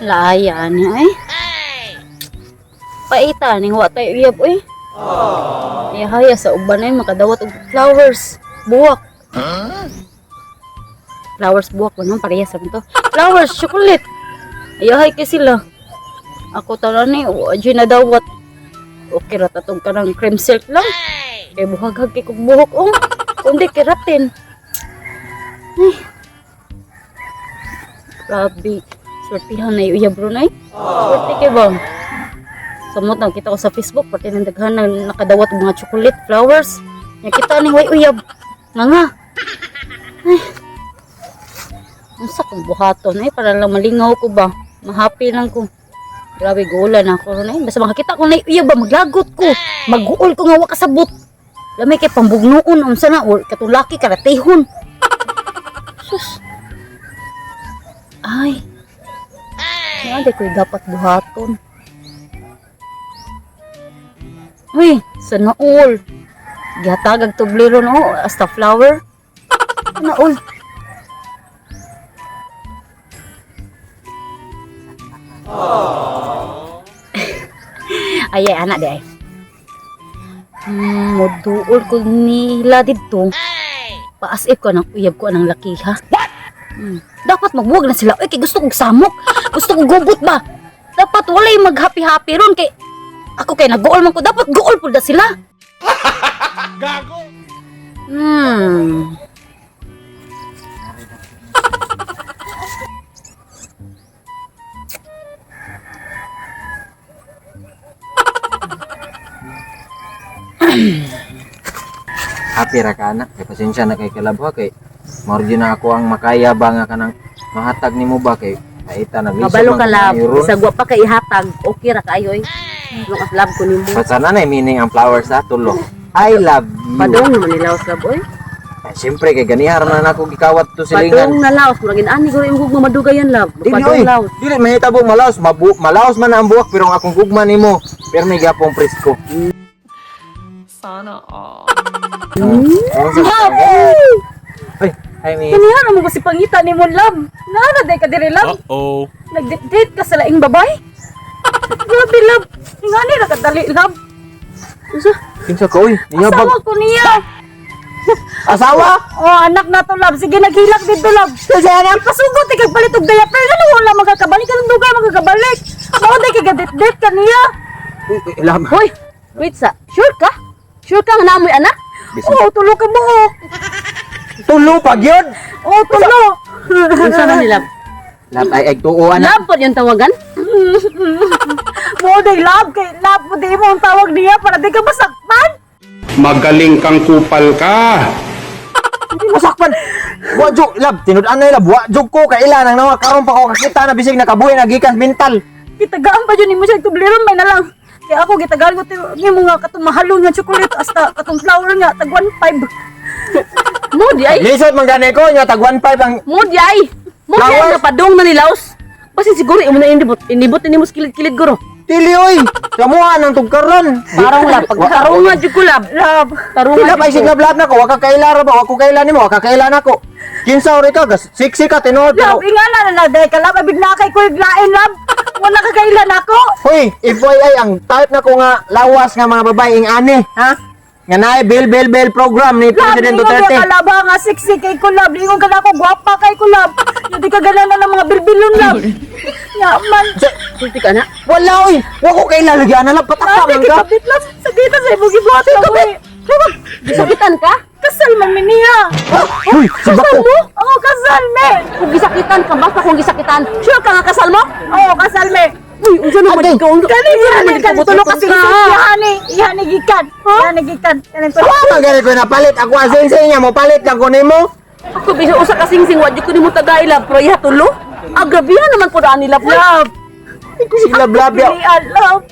Laya ni ay. Paita ning wa tayo uyab oy. Ihaya sa uban ay makadawat og flowers, buwak. Flowers buwak ba naman parehas ra man to. Flowers, chocolate. Ayahay kay sila. Ako tara ni wa jud nadawat. Okay ra tatong kanang cream silk lang. Kay buhaghag kay kog buhok oh. Kundi keratin. Ay. Grabe. Swertihan na yung uyab ron ay. Swerte kay ba? Samot na kita ko sa Facebook pati nang daghan na nakadawat og mga chocolate flowers. Nya kita ning way uyab. Nga nga. Ay. Unsa kong buhaton ay para lang malingaw ko ba. Mahappy lang ko. Grabe gulan ako ron ay. Basta makakita ko na uyab ba maglagot ko. Maguol ko nga wa kasabot. Lamay kay pambugnoon unsa na or katong laki karatihon. Sus. Ay. Nga di ko'y dapat buhaton. Uy, sa naol. Gihatagag tublero no, hasta flower. Naol. Ay, ay, anak di ay. Moduol ko nila didto. Paas-if ko ng uyab ko ng laki ha. Dapat magbuwag na sila. Uy, kay gusto kong samok. Gusto kong gubot ba? Dapat walay mag-happy-happy ron kay ako kay nag-goal man ko. Dapat goal pud na sila. Gago. Happy ra ka anak, kay pasensya na kay kalabwa kay mao gyud na ako ang makaya ba nga kanang mahatag nimo ba kay kaita na Kabalo ka love, bisag wa pa kay ihatag, okay ra kaayo oy. Nung as love ko nimo. Basta na na meaning ang flowers ha, tulo. I love you. Padong naman ni laos love oy. Ay, siyempre kay ganiha ra man ako gikawat to silingan. Padong na laos, murag ani guro imong gugma madugayan love. Dili Padong oy. laos. Dili mahitabo malaos, malaos man ang buwak pero ang akong gugma nimo pero may gapong presko. Sana all. Ay, hi miss. Kaniya mo ba si pangita ni mo love? Naana day ka diri love. Uh-oh. Nag-date ka sa laing babay? Grabe love. Ngani ra kadali love. Unsa? Kinsa ka oy? Niyabag. Asawa ko niya. Asawa? Oh, anak na to love. Sige naghilak dito love. Kasi anak pasugot kay palit og diaper. Ano wala magkakabalik anong dugay magkakabalik. Mao day kay gadit-date ka niya. Uy, uy, love. Hoy, wait sa. Sure ka? Sure ka nga naamoy anak? Oh, tulo ka buo. Tulo pa gyud. Oh, tulo. Unsa man ni love? Love ay ay tuo anak. Love po yung tawagan? Mao day love kay love mo di mo ang tawag niya para di ka masaktan. Magaling kang kupal ka. Hindi masakpan. Wa jog love, tinud-an na love. Wa jog ko kaila nang nawa karon pa ko kakita na bisig nakabuhi na gikan mental. Gitagaan pa jud nimo siya tubleron may na lang. Kaya ako gitagaan ko nimo nga katong mahalon nga chocolate hasta katong flower nga tag 1.5. Mo di ay. Lisod man gani ko nya tag 15 ang Mo di ay. Mo di ay Flowers. nga padong na ni laos. Basin siguro imo na inibot. Inibot ni mo sa kilid-kilid guro. Dili oy. Samuha nang tugkaron. Tarong love, pag tarong nga jud ko love. Love. Tarong Sila nga pa jud isig ko. love na ko, wa ka kaila ra ba, wa ko kaila nimo, wa ka kaila nako. Kinsa ori ka, gas sexy ka tinuod pero. Love, ingana na na day ka love abig na kay kuy lain love. Wala ka kailan ako. Hoy, FYI ang type na ko nga lawas nga mga babae ing ani, ha? Nga naay bill bill bill program ni Love, President ingon Duterte. ka love ha, nga sexy kay ko love. Ingon ka na ako gwapa kay ko love. Hindi ka gana na ng mga bilbilon love. Nya man. Sulti ka na. Wala oy, wa ko kaila lagi ana lang patakpa Love, man ka. kabit love. Sagita sa imong gibuhat love. Uy. Gisakitan ka? Kasal man mi niya. Hoy, sabak Kasal ko. mo? Oo, kasal me. Kung gisakitan ka, basta kung gisakitan. Sure ka nga kasal mo? Oo, kasal me. Uy, unsa naman Ate. ikaw? Kani Unsa gani kan tulo ka ka? ihani, ihani gikan. Ihani gikan. Kani tulo. Wa man gani ko napalit ako ang sing niya mo palit lang ko nimo. Ako bisa usa ka singsing wa jud ko nimo tagay love, pero iha tulo. Ah, grabihan naman pud ani love. Love. Sila love ya. Pilian, love.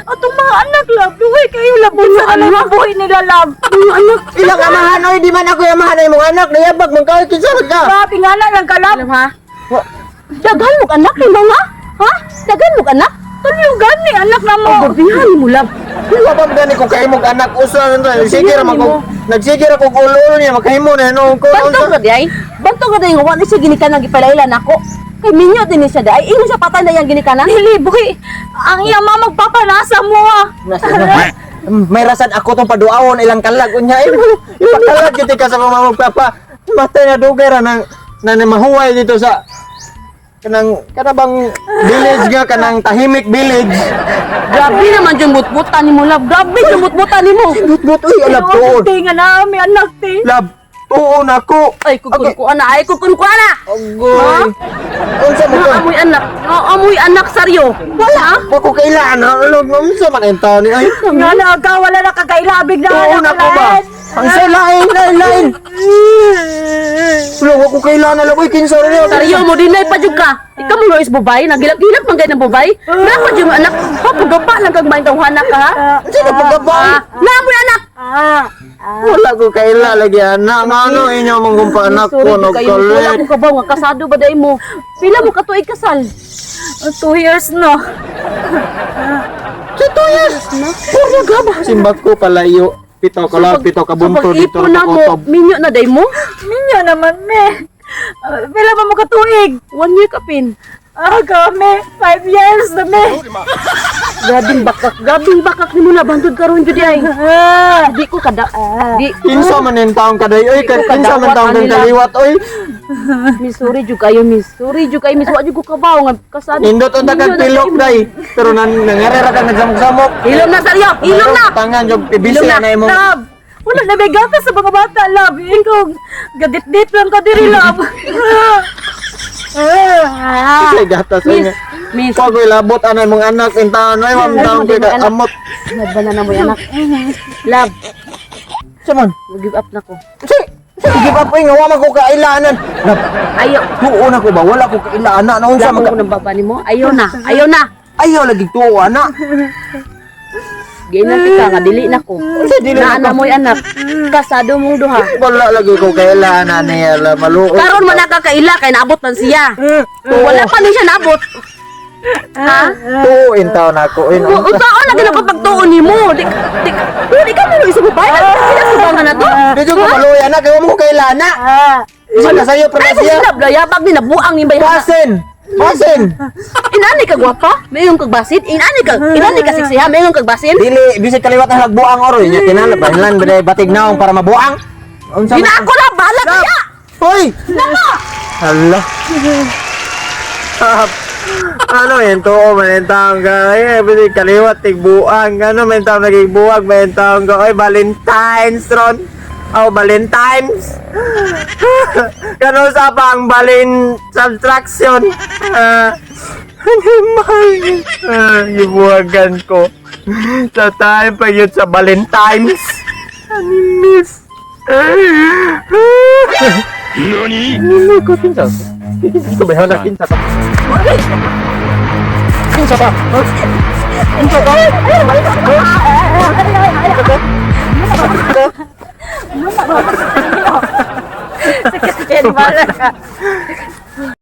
Atong mga anak, love. Duhay kayo, love. Unsa na lang ang buhay nila, love. Mga anak, Ilang amahan oy, di man ako amahan ay mong anak, nayabag man kayo kinsa man ka. Love, ingana lang ka, love. alam ha? Wa- Daghan mo anak ni mga? Ha? Daghan mo anak? Tulo gani anak na mo. Grabihan mo, love. Wala pa gani ko kahimog anak usa na Nagsige ra man ko. Nagsige ra kog ulo niya makahimo na no ko. Bantog ra di ay. Bantog ra di nga wa ni siya ginikanan gipalailan nako. Kay minyo din ni siya di ay. Ingon siya patay na iyang ginikanan. Dili boy. Ang iyang mama magpapanasa mo ah. May rasan ako tong paduawon ilang kalag unya. Eh, ipakalag gid ka sa mga magpapa. Matay na dugay ra nang na mahuway dito sa kanang kana bang village nga kanang tahimik village. Grabe naman yung butbutan nimo, love. Grabe yung butbutan nimo. But uy, alab tuon. Te nga na may anak te. Lab tuon ako. Ay kukun ko ana, ay kukun ko ana. Agoy. Unsa mo Nga ka? amoy anak, nga amoy anak saryo. Wala. Wa ko kailangan ano unsa man ang taon ni ay. Nga na ka wala na kakailabig na Tuon anak ako ba? Ang sa lain, lain, lain. Wala, wa ko kailangan alam. Uy, kinsa rin yun. Saryo mo dinay pa jud ka. Ikaw mo is bubay, nagilak-gilak man gay ng bubay. Na pa jud mo anak, ha pagaba lang kag main tawhana ka ha. Unsa na pagkabay? Na amoy anak. Wala ko kaila lagi anak. Nga ano inyo mong gumpa anak ko Sorry jud kayo, wala nagkalit. ko kabaw nga kasado ba day mo. Pila mo katuig kasal? 2 years na. Sa 2 years. Puro gaba. Simbak ko palayo. Pito ka lang, pito ka bunto dito Pag-ipon na na mo, kutob. minyo na day mo. Minyo naman me. Pila ba mo katuig? 1 year kapin. Ah, kami. 5 years na me. Grabing bakak nimo na bantod karon jud ay. Di ko kada di Kinsa man yung taong kaday. Uy, kinsa man taong kang kaliwat. Uy, Miss, sorry jud kayo, miss. Sorry jud kayo, miss. Wa jud ko kabaw nga kasado. nindot unta kag pilok day. Pero nan nangarera kang nagsamok-samok. Hilom na saryo, hilom na. Tangan jog PBC Hilom na. na imong. Love. Wala na may gatas sa mga bata, love. Ikaw, gadit-dit lang ka diri, love. Ay, gatas. Uy, Miss, miss. Wa ko'y labot anay mong anak in taon. Ay, ma'am taong ko'y amot. Nagba na mo anak. Love, Saman. give up na ko. Si, give up uy, nga wa man ko kailanan. Lab, Ayo. tuon ako ba? Wala ko kailanan. Na unsa Love man ko ka? ng baba nimo. Ayo na, ayo na. Ayaw lagi tuo ana. Giinanti ka nga dili na ko. Unsa dili Na na na ko? mo'y anak. Kasado mong duha. Wala lagi ko kailanan niya la maluoy. Karon man nakakaila kay naabot man siya. Wala pa ni siya naabot. Ha? Tuo in taon ako. Uy, Oo, unsaon lagi na ko pagtuon nimo. Di di di ka mo isa babae. Ano ba na to? Di jud ko maluoy ana kay wa mo ko kailana. Isa na sayo pero Ay, siya. sinablayabag ni nabuang ni bayhana. Basin. Basin. Inani ka gwapa? Mayon kag basin? Inani ka sexy ha? Mayon kag basin? Dili bisag kaliwat ang hagbuang oroy nya kinahanglan bahinlan ba batig naong para mabuang. Unsa Di man- na ako na bahala kaya. Hoy! Nako! Hala. Ano yan to? May taong ka. Ay, bisag kaliwat tigbuang. Ano may taong nagigbuwag? May taong ka. Ay, Valentine's ron. Oh, Valentine's. Kano sa pang balin subtraction. Ah, ano man? Ah, gibuwagan ko. Sa time pa yun sa Valentine's. Ano miss? NANI? Ano ko kinsa? Kinsa ba yun? Kinsa ka? Kinsa ka? Kinsa ka? Sakit bala ka.